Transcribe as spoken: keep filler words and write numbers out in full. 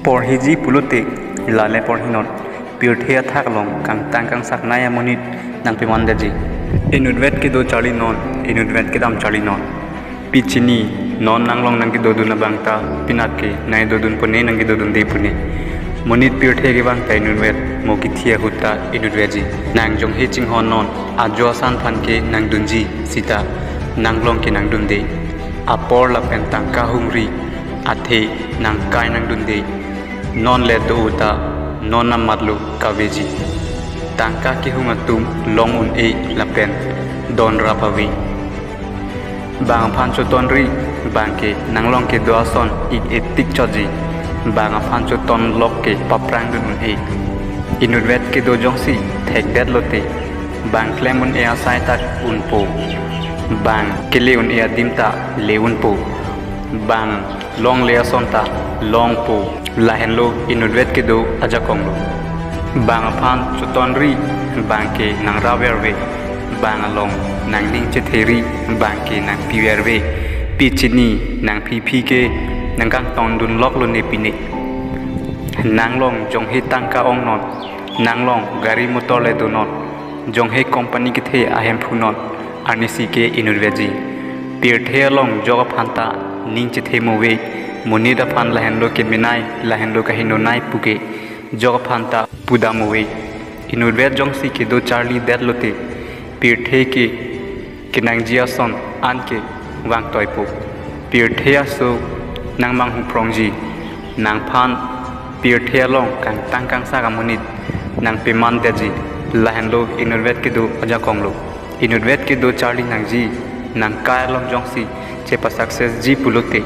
Porhiji pulote lale porhinon, pirthe athak along kangtang kangsaknei amonit nangpemandetji. Inutvet kedo charlinon, inutvet kedam charlinon. Pi chini, non nanglong nangkedodun abang ta, pinat ke nangdodun pune nangkedodunde pune. Monit pirthe kevang ta inutvet, mo kithi ahut ta inutvetji. Nang jonghe chinghonnon, ajo asan aphan ke nangdunji, sita nanglong ke nangdunde. Apor lapen tangka hungri, athe nangkai nangdunde. Non le do-o ta, non amatlo kaveji. Tangka kehung atum long un-e lapen don rap ave. Bang aphan chotonri, bang ke nanglong kedo ason ik etik chotji. Bang aphan chotonlok ke paprangdun un-e. Inutvet kedo jongsi thekdetlote, bang klem un-e asai ta unpo. Bang kele un-e adim ta le unpo. Bang longle ason ta longpo. Lahenlo inutvet kedo ajakonglo. Bang aphan chotonri, bang ke nangraverve. Bang along nangning chetheri, bang ke nangpiverve. Pi chini, nangphiphi ke nangkangtongdunloklone pine. Nanglong jonghe tangka ongnon, nanglong gari motor le donon, jonghe company kethe ahemphunon, arnisi ke inutvetji. Pirthe along jok aphan ta ning chethe mo ave, monit aphan lahenlo kemenei, lahenlo kahinonei puke jok aphan ta pudam mo ave. Inutvet jongsi kedo charlidetlote, pirthe ke kenangji ason an ke vangtoipo. Pirthe aso nangmanghuprongji. Nangphan pirthe along kangtang kangsak amonit nangpemandetji. Lahenlo inutvet kedo ajakonglo. Inutvet kedo charli nangji. Nangkai along jongsi chepa success ji pulote,